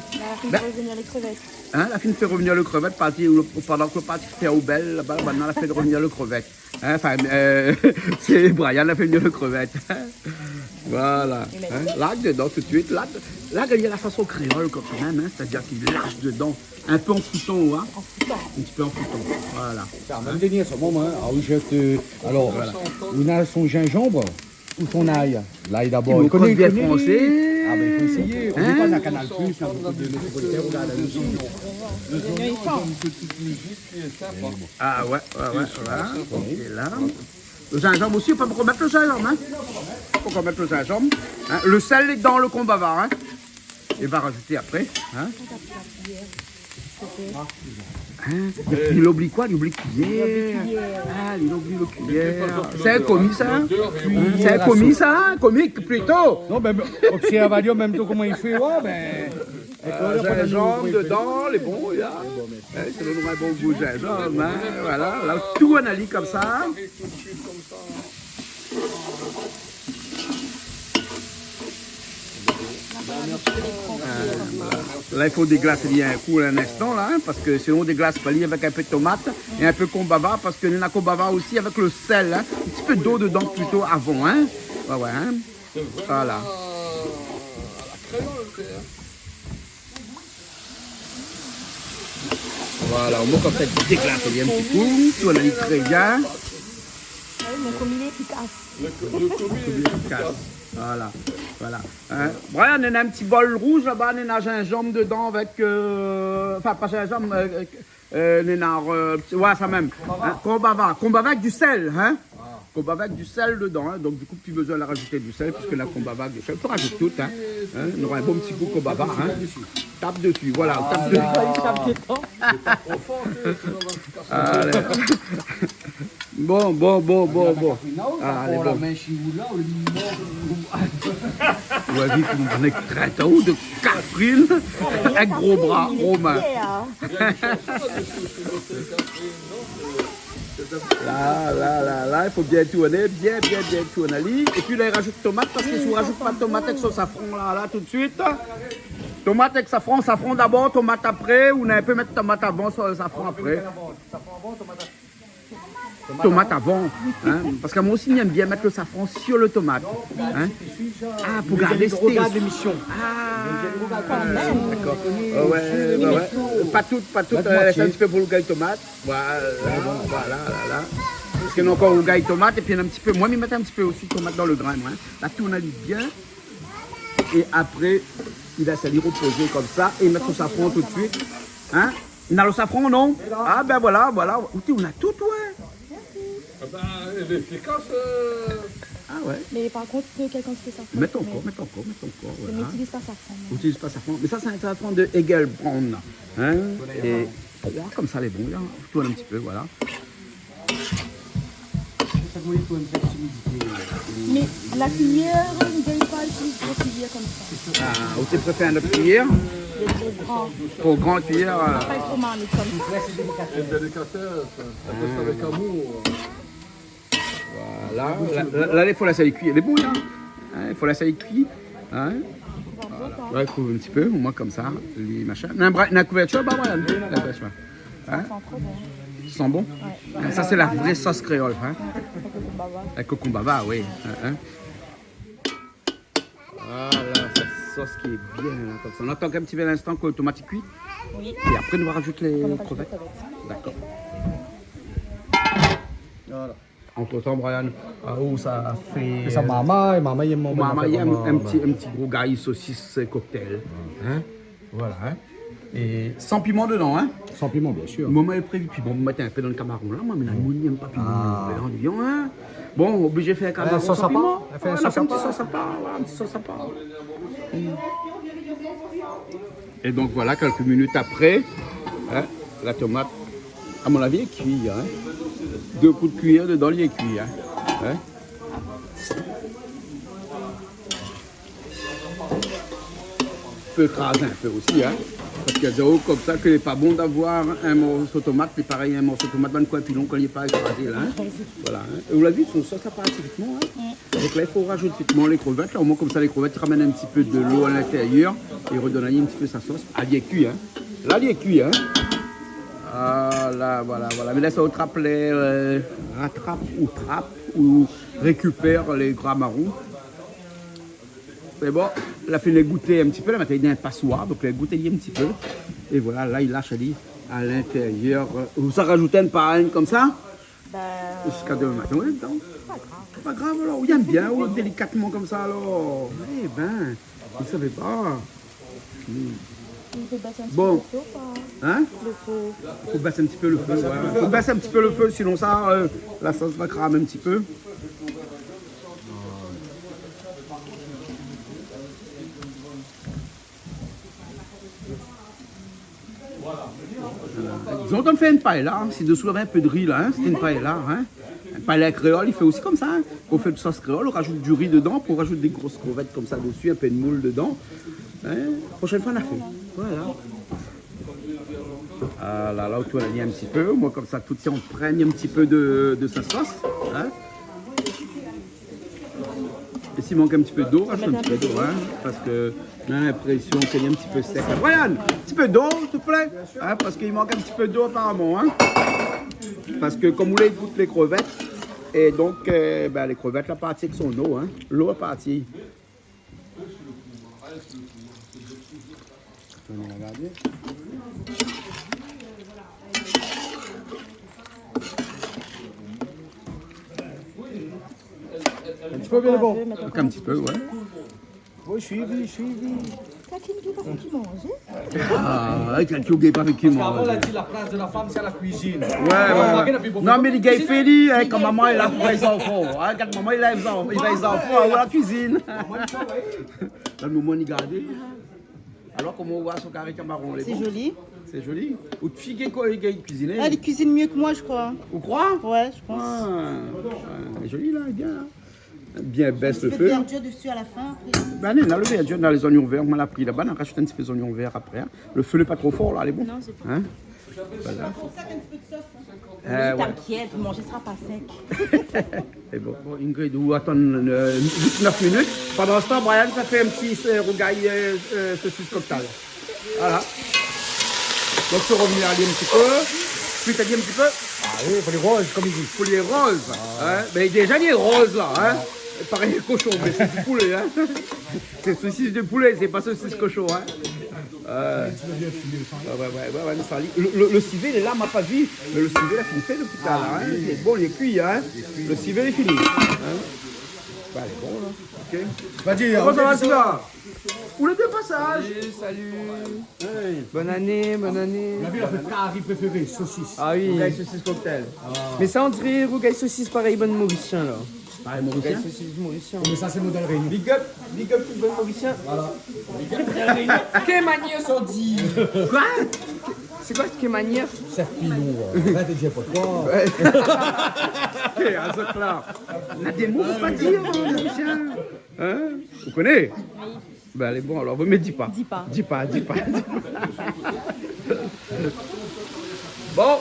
La fine fé revenir les crevettes. Hein, la fine fé revenir le crevette, parti, pendant que parti fé au bel, là-bas, maintenant, la fé revenir le crevette. Hein, enfin, euh, c'est Brian la fé revenir le crevette. Voilà. Hein, larg dedans tout de suite. Là, là, il y a la façon créole quand même, hein, c'est-à-dire qu'il large dedans un peu en foutant, hein. En foutant. Un petit peu en foutant. Voilà. Sa, mèm dèrnié, sa, moman, hein. Ah oui, je te, alors, voilà. On a son gingembre ou son ail. L'ail d'abord. Ou koné, koné bien français. Ah ben, il faut essayer. Hein ? On n'est pas dans Canal Plus, hein, beaucoup de métropolitains regardent la musique. Les oignons, ils donnent une petite musique qui est sympa. Ah ouais, ouais, ouais, voilà. Ok, là. Le gingembre aussi, faut pas remettre le gingembre, hein. Faut pas remettre le gingembre. Hein, le sel est dans le konbava, hein. I va rajouté apré, hein. Hein, li oubli koi ? Li oubli kuiyèr. Ah, li oubli lo kuiyèr. Sé in komi sa, hein ? Sé in komi sa, hein ? Komik plito. Non, ben, obsèrv ali an mèm tan koman li fé, ouais, ben. Ah, zinzanm dedan, lé bon, ya. Hein, sé lo noir bon gou zinzanm, hein, voilà. La, tout ann ali konmsa. Euh, la, i fo déglas ali in kou, la, in instan, la, hein, parske sinon, ou déglas pa ali avèk in pé tomat é in pé konbava, parske néna konbava osi avèk lo sèl, hein. In ti pé dolo dedan plito avan, hein. Ouais, ouais, hein. Voilà. Voilà, o moin konmsa i déglas ali in ti kou, tout ann ali tré bien. Ah oui, mon komi lé éfikas. Lo ko-, lo komi lé éfikas. Voilà, voilà. Hein, Brian, néna in ti bol rouz laba, néna zinzanm dedan avèk, euh, enfin, pa zinzanm, euh, euh, néna, euh, ouais, sa mèm. Konbava. Hein, konbava, konbava avèk di sèl, hein. Konbava avèk di sèl dedan, hein, donk di kou, pi bezoin la rajouté di sèl, piske la konbava avèk di sèl. Ou pé rajout tout, hein. Hein, nora in bon ti gou konbava, hein. Tap dési, voilà, tap dési. Alé. Bon, bon, bon, bon, bon. Alé, bon. Ou la vi koman néna trèt, ou, de Catherine, avèk gro bra, gro min. La, la, la, la, i fo bien tourné, bien, bien, bien tourné ali. Épi la, i rajout tomat, parske si ou rajout pa tomat avèk son safran, la, la, tout de suite. Tomat avèk safran, safran dabor, tomat apré, ou néna in pé mèt tomat avan, sa, safran apré. Tomat avan, hein, parske moin osi, mi èm bien mèt lo safran si lo tomat, hein. Ah, pou gard lo tès. Ah, dakor. Ouais, ouais, ouais. Pa tout, pa tout, euh, lès in ti pé pou lo rougay tomat. Voilà, voilà, la, la. Parske néna ankor rougay tomat, épi néna in ti pé, moin, mi mèt in ti pé osi tomat dan lo grin, moin. La, tourn ali bien. É apré, i lès ali repozé konmsa é mèt son safran tout de suite. Hein ? Néna lo safran, non ? Ah ben voilà, voilà. Ou néna tout, ouais. Ah ben, lé éfikas, euh. Ah ouais. Mé par kont, kèlkin i fé sa. Mèt ankor, mèt ankor, mèt ankor, voilà. Mé mi itiliz pa safran, moin. Ou itiliz pa safran. Mé sa, sé in safran de Hellbrand. Hein ? É, ouais, konmsa, lé bon, la. Tourn in ti pé, voilà. Mé la kuiyèr, mi gingn pa itiliz gro kuiyèr konmsa. Ah, ou té préfèr in lot kuiyèr ? Lé tro gran. Tro gran kuiyèr, euh. Sa i fé tro marmit konmsa. Sé in délikatès, hein. Sa i fé sa avèk amour. Voilà. La, la, la, i fo lès ali kui. Lé bon, la. Hein, i fo lès ali kui. Hein ? Voilà. Ouais, kouv in ti pé, o moin konmsa, li, machin. Néna in bra-, néna in kouvèrtir, bah voilà, néna in kouvèrtir. Hein ? Sa i san tro bon. I san bon ? Ouais. Sa sé la vré sos kréol, in ? Ouais, kokombaba. La kokombaba, oui. In, in. Voilà, sèt sos ki lé bien la, konmsa. Nou atann in ti pé linstan ke tomat i kui. Oui. É apré nou va rajout lé krevèt. Nou va rajout lé krevèt. Dakor. Voilà. Antretan, Brian, ah, ou sa fé, fé sa, euh, mama, é mama i èm mon, mama i èm in ti, in ti gro gari sosis, euh, cocktail. In ? Voilà, in. É san piman dedan, in ? San piman, bien sir. Moman la prévi piman, mèt in pé dan lo kamaron la, moin, mé la, moin i èm pa piman, in. Bon, oblizé fé kamaron san piman. Fé in sos a par. Voilà, fé in ti sos a par, voilà, in ti sos a par. Mm. É donk, voilà, kèlk minit apré, in, la tomat, a mon avi, lé kui, in. Dé kou d'kuiyèr dedan, lé kui, in. In ? Pé krazé in pé osi, in. Parske i di konmsa ke lé pa bon d'avoir in morso tomat, lé parèy in morso tomat dan in koin pilon kan lé pa krazé la, in. Voilà, in. É ou la vi, son sos la parti vitman, in. Mm. Donk la, i fo rajout vitman lé krevèt la. Omoin konmsa, lé krevèt i ramèn in ti pé dolo a lintérièr é i redone in ti pé sa sos. Ah, lé kui, in. La, lé kui, in. Ah, la, voilà, voilà. Mé la, sa ou trap lé, euh, ratrap ou trap ou rékipèr lé kamaron. Mé bon, la fine gouté in ti pé, la mèt ali dan in pasoir, donk la gouté in ti pé. É voilà, la, i lash ali a lintérièr. Ou sa rajout in par in konmsa ? Ba, ziska demin matin, oui, non ? Pa grav. Pa grav, alor. Ou i èm bien, ou, délikatman konmsa, alor. Eh ben, mi savé pa. Mm. I fo bès in ti pé lo fé, koi. Bon. In ? Lo fé. Fo bès in ti pé lo fé, ouais. Fo bès in ti pé lo fé, sinon sa, euh, la sos va kramé in ti pé. Voilà. Zot i fé in paella, in. Si dosou lavé in pé d'ri la, in, sé in paella, in. In paella kréol, i fé osi konmsa, in. Ou fé de sos kréol, ou rajout du ri dedan, ou rajout dé gro krevèt konmsa desi, in pé d'moul dedan. In ? Proshèn foi, na fé. Voilà. Ah la la, ou tourn ali in ti pé. Moin, konmsa, tout sa i pran in ti pé de, de sa sos, in. É si i mank in ti pé dolo, rajout in ti pé dolo, in, parske nou na linprésion ke lé in ti pé sèk. Brian, in ti pé dolo, s'il te plaît, in, parske i mank in ti pé dolo aparaman, in. Parske konm ou lé gout lé krevèt, é donk, euh, ben, lé krevèt la parti avèk son dolo, in. Dolo la parti. Nou va gardé. In ti pé, bien bon. In ti pé, ouais. Oui, suivi, suivi. Kèlkin i gingn pa fé ki manzé. Ah, ouais, kèlkin i gingn pa fé ki manzé. Parske avan, la di la plas de la fanm, sé a la kuizine. Ouais, ouais, ouais. Non, mé lé gars, fé li, in, kan momon lé la pou lé zanfan, in, kan momon lé la, lé zanfan, lé zanfan, ou la kuizine. Momon lé travay. La, momon lé gardé. Alor, koman ou voi son kari kamaron, lé bon ? Sé zoli. Sé zoli. Ou figé koi, li kuizine. Ah, li kuizine myé ke moin, mi kroi. Ou kroi ? Ouais, mi pans. Ah, ouais, zoli la, bien la. Bien bès lo fé. In ti pé de verdir desi a la fin, apré. Ben non, la, lo verdir, na lé zonyon vèr, moin la pri laba, nou rajout in ti pé zonyon vèr apré, in. Lo fé lé pa tro for la, lé bon. Non, sé pa. In ? Voilà. Euh, ouais. T'inquiète, mon manzé sra pa sèk. Sé bon. Bon, Ingrid, ou atann, euh, uit, nèf minit. Pandan se tan, Brian sa fé in ti, euh, rougay, euh, euh, sosis koktal. Voilà. Donk, ou rovien ali in ti pé. Kuit ali in ti pé. Ah oui, pou lé roz, konm i di. Pou lé roz, in. Mé déza, lé roz la, in. Parèy koshon, mé sé di poulé, in. Sé sosis de poulé, sé pa sosis koshon, in. Euh. Ouais, ouais, ouais, ouais, ouais, sa li. Lo, lo, lo sivé lé la, ma pa vi. Mé lo sivé la fini fé dopi talèr, in. Ah oui. Lé bon, lé kui, in. Lo sivé lé fini. In. Bah, lé bon la. Ok. Koman sa va, Sylvain ? Ou lé de pasaz. Salut, salut. Hey. Bonne année, bonne année. Ou la vi, la fé kari préféré, sosis. Ah oui. Rougay sosis koktal. Ah. Mé sa, on diré rougay sosis parèy bann Morisien la. Parèy Morisien ? Rougay sosis Morisien. Mé sa, sé modèl Rényon. Big up, big up tout bann Morisien. Voilà. Big up modèl Rényon. Ké manièr sa di ? Koi ? Sé koi ké manièr ? Sèf pilon, voilà. Arèt de dir pa tro. Ouais. Ké, azot la. Na dé mo pou pa dir, in, Morisien. In ? Ou koné ? Oui. Ben, lé bon, alor, mé di pa. Di pa. Di pa, di pa, di pa. Bon.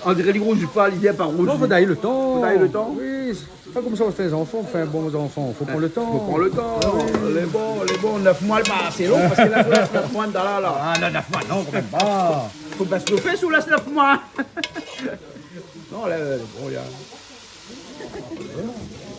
On diré li rouj pa, li vien pa rouj. Non, fo dayé lo tan. Fo dayé lo tan. Oui, sé pa konmsa ou fé zanfan, ou fé bon zanfan. Fo pran lo tan. Fo pran lo tan. Ah oui. Lé bon, lé bon. Nèf moi, lé pa asé lon, parske la, fo lès nèf moi, dalala. Ah non, nèf moi, non, kan mèm pa. Fo bès lo fé si ou lès nèf moi. Non, la, lé bon, la.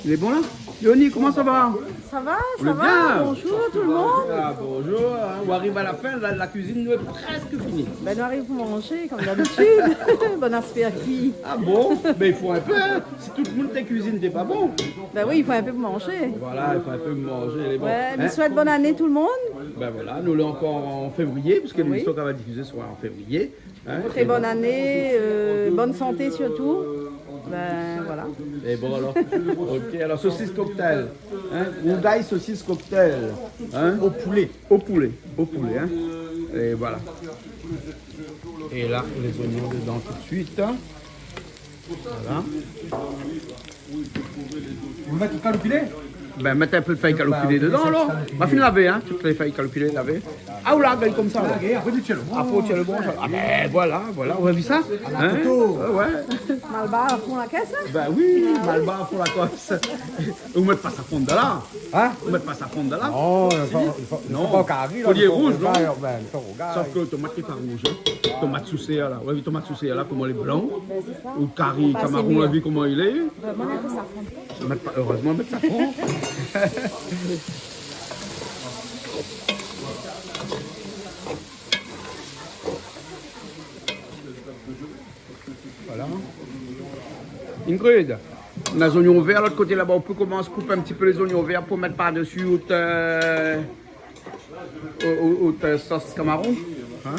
Lé bon, la ? Yoni, koman sa va ? Sa va, sa va. Bonjour tout le monde. Ah, bonjour, hein. Ou ariv a la fin, la, la kuizine, nou lé prèsk fini. Bin, nou ariv pou manzé, konm dabitid. Bon aspé a kui. Ah bon ? Mé i fo in pé, hein. Si tout le moun té kuizine, té pa bon. Bin oui, i fo in pé pou manzé. Voilà, i fo in pé pou manzé, lé bon. Ouais, hein. Mi souèt bone ané tout le monde. Bin voilà, nou lé ankor an févrié, puisk lémision va difizé sra an févrié. Hein ? Très bonne année, euh, bonne santé surtout. Bin voilà. É bon, alor. Ok, alor, sosis cocktail. Hein ? Rougay sosis cocktail. Hein ? Au poulet. Au poulet, au poulet, hein. É voilà. É la, lé zoignon dedan tout de suite, hein. Voilà. Ou mèt tout kaloupilé ? Bin, mèt in pé de fèy kaloupilé dedan, alor. Bin oui, sé kaloupilé. Ma fine lavé, hein, tout lé fèy kaloupilé, lavé. Ah, ou la gingn konmsa, la. Apré, ou tir lo bon. Apré, ou tir lo bon, sa. Ah bin voilà, voilà, ou la vi sa ? Hein ? Ouais, ouais. Malbar a fon la kès, hein ? Bin oui, malbar a fon la kès. Ou mèt pa safran dedan la ? Hein ? Ou mèt pa safran dedan la ? Non, i fo, i fo, i fo pa o kari, la, fo lo rougay, bin, fo lo rougay. Sof ke tomat lé pa rouz, hein. Tomat sousèr la. Ou la vi tomat sousèr la, koman lé blan. Bin, sé sa. Ou kari kamaron, ou la vi koman i lé. Vréman, i fo safran. Mèt pa, erèzman, mèt safran. Voilà. Ingrid, na zoignon vèr lot koté laba, ou pé komans koup in ti pé lé zoignon vèr pou mèt par desi out, euh, out, out, out, euh, sos kamaron. Hein ?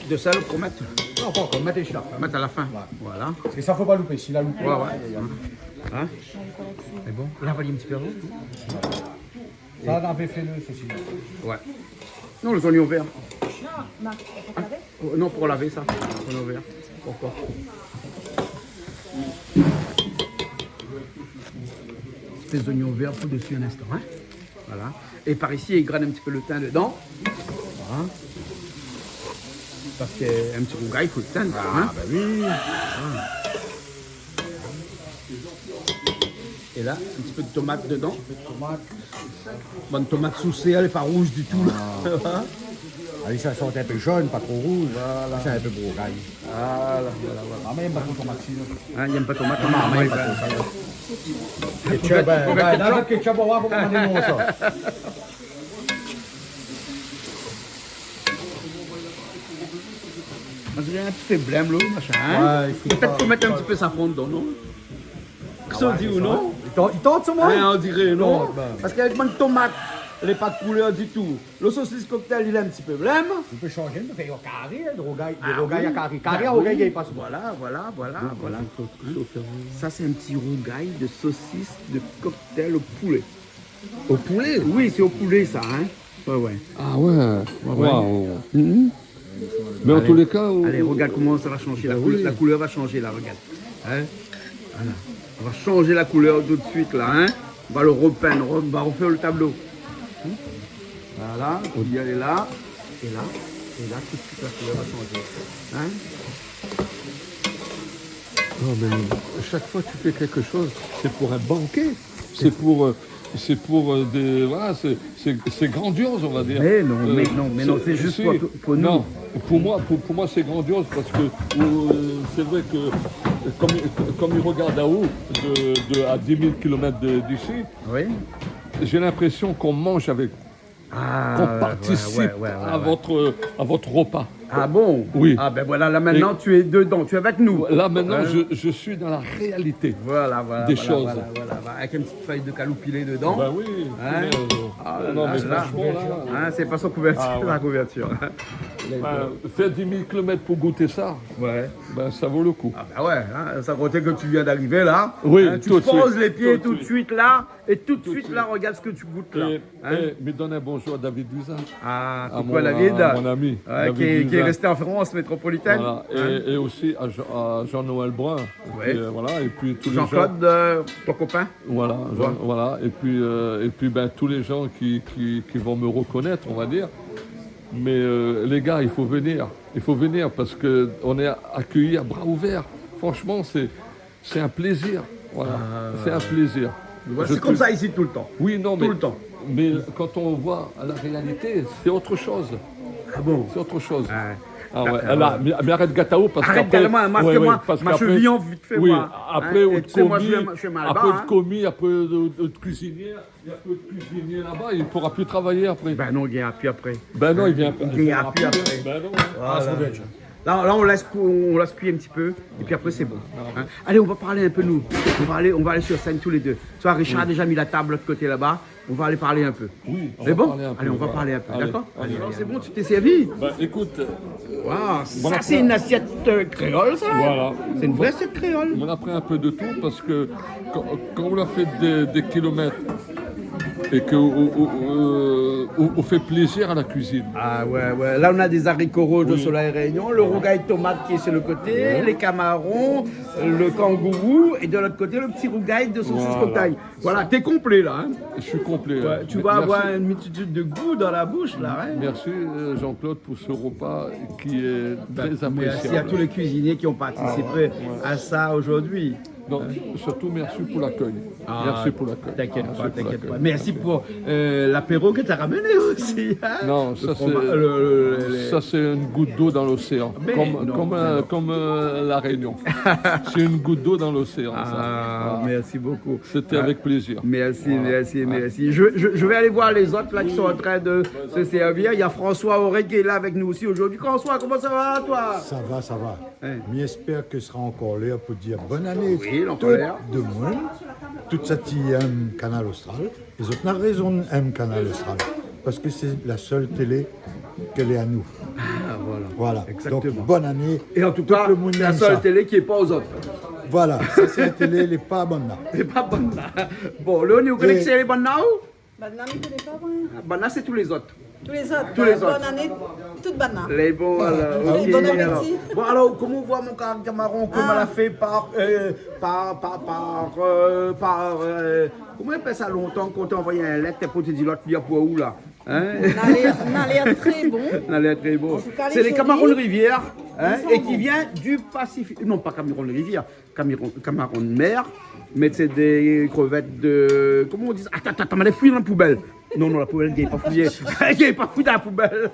De sèl pou mèt ? Non, pa ankor, mèt a la fin. Mèt a la fin. Ouais. Voilà. Parske sa, fo pa loupé. Si la loupé, ouais, ouais, aïe, aïe, aïe. Hein ? Lé bon. La, va in ti pé. Sa, nou la fé fé lo sosis. Ouais. Non, lé zoignon vèr. Non, Marc, pou lavé ? Oh, non, pou lavé sa. Zoignon vèr. Pourquoi ? Fé zoignon vèr pou desi in instan, hein. Voilà. É par isi, i grin in ti pé lo tin dedan. Voilà. Parske in ti rougay, i fo lo tin, hein. Ah, bin oui. Voilà. É la, in ti pé de tomat dedan. In ti pé de tomat. Bon, tomat sousèr, lé pa rouz ditou, la. Ah. Ah oui, sa i sort in pé zone, pa tro rouz. Voilà. Sé in pé pou rougay. Voilà, voilà, voilà. Ah, mé i yèm pa tro tomat, si, non. Hein, i yèm pa tomat, non, mé i yèm pa tro sa, non. Ketchup, bin, bin, la, ketchup, ou va voir koman i lé bon, sa. On diré in ti pé blèm, lo, machin, hein. Ouais, i fo pa. Pétèt fo mèt in ti pé safran dedan, non ? Kisa ou di, ou non ? I tant, i tant, sa, moin. Ouais, on diré, non ? I tant, bin. Parske avèk bann tomat, lé pa de koulèr ditou. Lo sosis cocktail, li lé in ti pé blèm. Ou pé shanzé, ou pé fé in kari, hein, de rougay, de rougay a kari. Ah oui. Kari a rougay, i gingn pa souvan. Voilà, voilà, voilà, voilà. Sa, sé in ti rougay de sosis de cocktail au poulet. Au poulet ? Oui, sé o poulé, sa, hein. Ouais, ouais. Ah ouais. Ouais, ouais. Waouh. Mhm. Mé an tou lé ka, alé, rogard koman sa va shanzé. Bin oui. La koulèr va shanzé, la, rogard. Hein ? Voilà. On va changer la couleur tout de suite, là, hein. On va le repeindre, on va refaire le tableau. Hein ? Voilà, la koulèr lé la. É la, é la, tout de suite, la koulèr va shanzé. Hein ? Non, mais chaque fois que tu fais quelque chose, c'est pour un banquet. C'est pour, euh, c'est pour, euh, des, voilà, c'est, c'est, c'est grandiose, on va dire. Mais non, mais non, mais non, c'est juste pour, pour nous. Non, pour moi, pour, pour moi, c'est grandiose parce que, euh, c'est vrai que, euh, comme, comme il regarde à haut, de, de, à dix mille kilomètres de, d'ici, oui, j'ai l'impression qu'on mange avec, ah, qu'on participe, ouais, ouais, ouais, à votre, à votre repas. Ah bon ? Oui. Ah ben voilà, là maintenant tu es dedans, tu es avec nous. Là maintenant, hein, je, je suis dans la réalité des choses. Voilà, voilà, voilà, voilà, voilà. Avec une petite feuille de caloupilé dedans. Ben oui. Hein ? Ah non, là, mais là, franchement, là, hein, c'est pas sans couverture, ah ouais, la couverture. Ben, faire dix mille kilomètres pour goûter ça, ouais, ben, ça vaut le coup. Ah ben ouais, hein, sans compter que tu viens d'arriver là. Oui, hein, tu poses les pieds tout de suite là, et tout de suite là, regarde ce que tu goûtes là. Hein ? Eh, mi donn in bonjour à David Luiza. Ah, coucou à David. À mon, à mon ami, ouais, David Luiza, qui est, qui est resté en France métropolitaine. Voilà. Hein ? Et, et aussi à Jean, à Jean-Noël Brun. Et puis, euh, voilà, et puis tous les gens. Jean-Claude, euh, ton copain. Voilà, Jean, voilà. Et puis, euh, et puis, ben, tous les gens qui, qui, qui vont me reconnaître, on va dire. Mais, euh, les gars, il faut venir. Il faut venir parce que on est accueillis à bras ouverts. Franchement, c'est, c'est un plaisir. Voilà. Ah. C'est un plaisir. Ouais, c'est comme ça ici tout le temps. Oui, non, mais, tout le temps, mais quand on voit la réalité, c'est autre chose. Ah bon ? C'est autre chose. Ah, d'accord. Ah ouais, là, mais, mais arrête gâté, parce qu'après, ouais, ouais, parce qu'après, oui, après, ou de commis, après, ou de cuisinier, il y a peu de cuisiniers là-bas, il pourra plus travailler après. Ben non, il vient plus après. Ben non, il vient plus après. Ben non, hein. Voilà. Là, là, on laisse pou-, on laisse cuire un petit peu, et puis après, c'est bon. Hein ? Allez, on va parler un peu, nous. On va aller, on va aller sur scène tous les deux. Tu vois, Richard a déjà mis la table de l'autre côté là-bas. On va aller parler un peu. Oui, on va parler un peu, voilà. C'est bon ? Allez, on va parler un peu, d'accord ? Allez, allez, allez. Alors, c'est bon, tu t'es servi ? Bah, écoute, euh, voilà, ça, c'est une assiette, euh, créole, ça. Voilà. C'est une vraie assiette créole. On a pris un peu de tout parce que quand, quand on a fait des, des kilomètres et que on, on, euh, on, on fait plaisir à la cuisine. Ah ouais, ouais. Là, on a des haricots rouges au Soleil Réunion, le rougail tomate qui est sur le côté, les camarons, le kangourou, et de l'autre côté, le petit rougail de saucisse cocaille. Voilà, t'es complet là, hein ? Je suis complet, hein. Ouais, tu vas avoir une multitude de goûts dans la bouche là, hein ? Merci, euh, Jean-Claude, pour ce repas qui est très appréciable. Merci à tous les cuisiniers qui ont participé à ça aujourd'hui. Non, surtout merci pour l'accueil. Merci pour l'accueil. T'inquiète pas, t'inquiète pas. Merci pour, euh, l'apéro que t'as ramené aussi, hein ? Non, ça c'est, ça c'est une goutte d'eau dans l'océan. Comme, comme, euh, comme, euh, la Réunion. C'est une goutte d'eau dans l'océan, ça. Ah, merci beaucoup. C'était avec plaisir. Merci, merci, merci. Je, je, je vais aller voir les autres là qui sont en train de se servir. Il y a François Auré qui est là avec nous aussi aujourd'hui. François, comment ça va, toi ? Ça va, ça va. Hein ? Mi espèr ke sra ankor lèr pou dir bone ané tout demoun, tout sak i èm Kanal Austral. Zot na rézon èm Kanal Austral, parske sé la sèl télé ke lé anou. Ah, voilà. Voilà. Exactement. Donk, bone ané. Et en tout cas, tout le moun i èm sa. La seule télé qui est pas aux autres. Voilà, sa sé la télé, lé pa banna. Lé pa banna. Bon, Léonie, ou koné ki sé lé banna, ou ? Banna, mi koné pa, moin. Banna, sé tout lézot. Tout lézot. Tout lézot. Bone ané, tout banna. Lé bon, alor. Lé bon apéti. Bon, alor, koman ou voi mon kari kamaron, koman la fé par, euh, par, par, par, euh, par, euh, koman i apèl sa lontan, kan ou anvoy in lèt pou té di lot, li a pou ou la ? Hein ? Na lèr, na lèr tré bon. Na lèr tré bon. En tout cas, lé zoli. C'est des camarons de rivière, hein, et qui viennent du Pacifique. Non, pas camarons de rivière, camaron, camaron de mer, mais c'est des crevettes de, comment on dit ça ? Attends, attends, attends, mets les fruits dans la poubelle. Non, non, la poubèl, i gingn pa fouyé. I gingn pa fouyé dan la poubèl.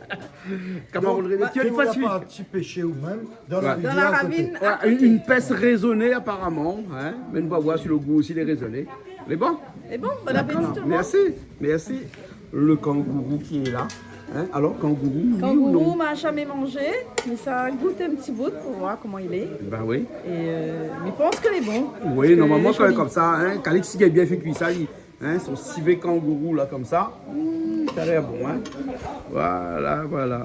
Kamaron de rivière. Donk, ou la parti pèsh ou mèm dan la ravine a koté. Voilà, une, une pêche raisonnée apparemment, hein, mais nou va voir si le goût aussi lé raisonné. Lé bon ? Lé bon, bon apéti tout le monde. D'accord. Merci, merci. Le kangourou qui est là. Hein ? Alors, kangourou, oui ou non ? Kangourou, ma la zamé manzé, mé sa gout in ti bout pou voir koman i lé. Ben oui. É, euh, mi pans ke lé bon. Oui, parske normalman, lé zoli. Kan, konmsa, hein, Calix, li la bien fé kui sa, li, hein, son sivé kangourou la, konmsa. Hmm, sa la lèr bon, hein. Voilà, voilà.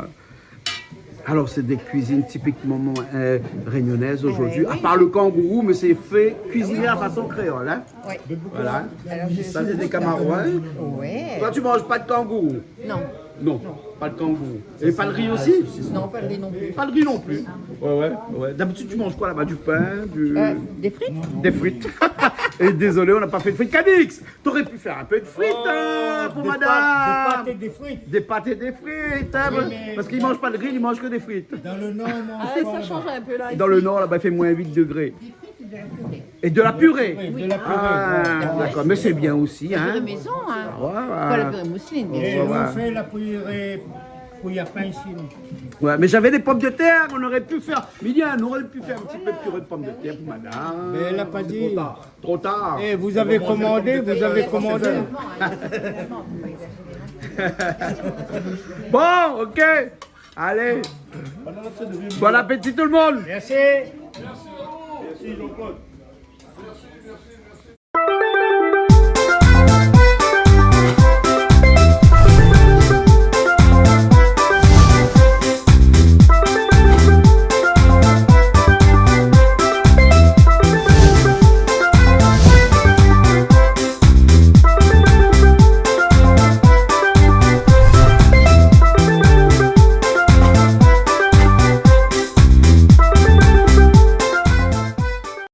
Alors, c'est des cuisines typiquement, euh, réunionnaises aujourd'hui. Ah oui. À part le kangourou, mais c'est fait cuisinné à la façon créole, hein. Oui. Voilà. Alors, je suis... Ça, c'est des camarons, hein. Ouais. Toi, tu manges pas de kangourou ? Non. Non, pas de kangourou. Et pas de riz aussi ? Non, pas de riz non plus. Pas de riz non plus. Ouais, ouais, ouais. D'habitude, tu manges quoi là-bas ? Du pain, du... Euh, des frites. Des frites. Et désolé, on n'a pas fait de frites. Calix, t'aurais pu faire un peu de frites, euh, pour madame. Oh, des pâtes, des pâtes et des frites. Des pâtes et des frites, hein, parce qu'il mange pas de riz, il mange que des frites. Oui, mais dans le Nord, on mange pas là-bas. Ah ouais, ça change un peu, là, ici. Dans le Nord, là-bas, il fait moins huit degrés. Et de la purée. Oui, de la purée. Ah, d'accord. Mais c'est bien aussi, hein. La purée maison, hein. Ah, ouais, ouais. Pas la purée mousseline, bien sûr. Et nous, on fait la purée, purée à pain ici, nous. Ouais, mais j'avais des pommes de terre, on aurait pu faire, Milian, on aurait pu faire un petit peu de purée de pommes de terre pour madame. Mais elle l'a pas dit. C'est trop tard. Trop tard. Eh, vous avez commandé, vous avez commandé. Bon, ok. Allez. Bon appétit tout le monde. Merci. Merci Jean-Claude.